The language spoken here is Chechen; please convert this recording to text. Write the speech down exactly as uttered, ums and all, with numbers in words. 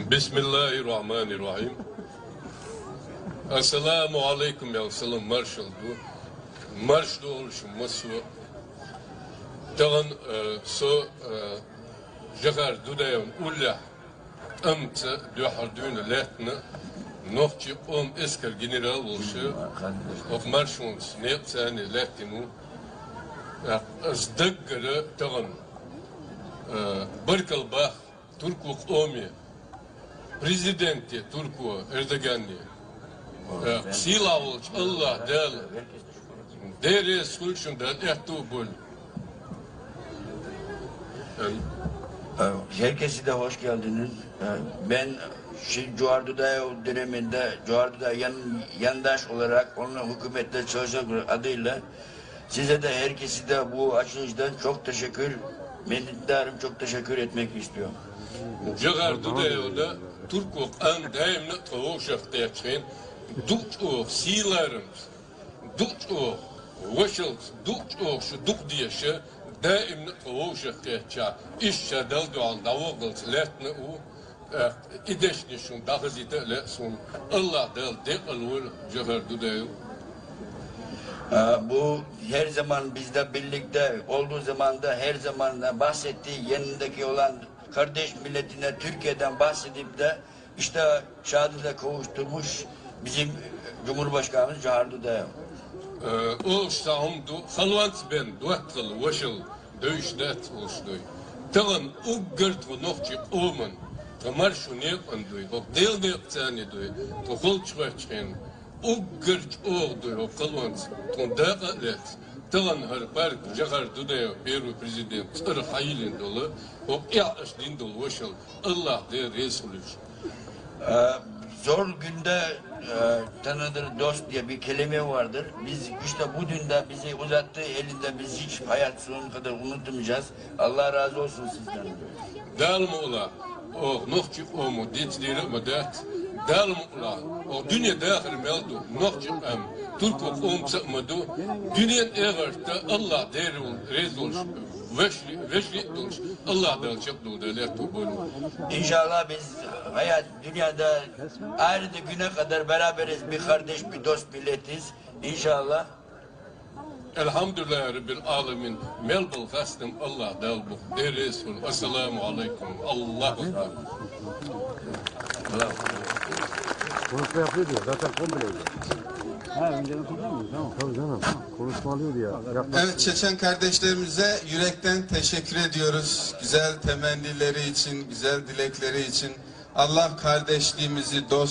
Бисмиллахир-рахманир-рахим. Ассаламу алейкум, я салам, маршал ду. Марш долуш массо. Таган, э, со, э, Жохар Дудаевна уллехь тӀамца дуьхьал дуьйна лаьттина нохчийн къоман эскар генерал волуш, оха маршонца некъ царна лаьттина ву. Ас даггара тагана, э, баркалла бах турко къоме, президенте турко Эрдоганне, э, сийлахь волчу Аллах Дала Дела реза хуьлда шуна, Дала аьтто а бойла. Ee, herkese de hoş geldiniz. Ee, ben şimdi Johar Dudayev döneminde Johar Dudayev yan-, yandaş olarak onunla hükümette çalışmak adıyla size de herkese de bu açılıştan çok teşekkür, minnettarım, çok teşekkür etmek istiyorum. Жохар Дудаевна турко къам даимна тхо вовшах кхетчхьана, дукха чӀогӀа сийларам. Дукха чӀогӀа, вашалц, дукха чӀогӀа шу дукха деша, даимна а тхо вовшах кхетча, иштта ша Далла дуьхьал дӀавогӀалц лаьттина а ву, э, и дешнаш шуна дӀахазийта а лаьа суна. Аллах Дала декъала войла, Жохар Дудаев. Ee, bu her zaman bizde birlikte olduğu zaman da her zaman da bahsettiği yanındaki olan kardeş milletine Türkiye'den bahsedip de İşte şehadete kavuşturmuş bizim Cumhurbaşkanımız Johar Dudayev. Э, олуш ца хӀума ду, халонца бен доттагӀалла вашалла девзаш дац олуш дуй. Тахана уггар тхо нохчийн къоман, тхан маршо некъан дуй, хӀокху Делан некъаца а дуй, тхо холчу хоьттучу хенахь уггар чӀогӀа дуй хӀокху халонца, тхуна дакъа а лаьцна. Тахана хӀара парк Жохар Дудаев, первый президент, цӀарах хьайиллина долу, хӀокху тӀехь аша дина долу вашалла. Аллах Дела реза хуьлуьйтуш. Ee, zor günde, e, tanıdır dost diye bir kelime vardır. Biz işte bu dün de bizi uzattı elinde, biz hiç hayat sonuna kadar unutmayacağız. Allah razı olsun sizden. Дала мукъ лахь, оха нохчийн къомо дицдийр а ма дац. Дала мукъ лахь, оха дуьне дахар мел ду, нохчийн къам турко къомца а ма ду. Дуьненан эгӀарта Аллах Дела реза волуш, вежарий, вежарий а долуш, Аллах Дала чекхдолу Дала аьтто бойла. İnşallah biz hayat dünyada ayrı güne kadar beraberiz, bir kardeş, bir dost milletiz. İnşallah. Элхьамдулиллахи Раббил Ӏаламин, мел болу хастам Аллах Дала бу. Дела реза хуьлда. Ассаламу Ӏалайкум. Аллаху акбар. Konuşma yapıyordu ya, zaten komple öyle. Ha, önceden konuşuyor muyuz? Tamam. Tabii canım, konuşmalıydı ya. Yapma. Evet, Çeçen kardeşlerimize yürekten teşekkür ediyoruz. Güzel temennileri için, güzel dilekleri için. Allah kardeşliğimizi, dost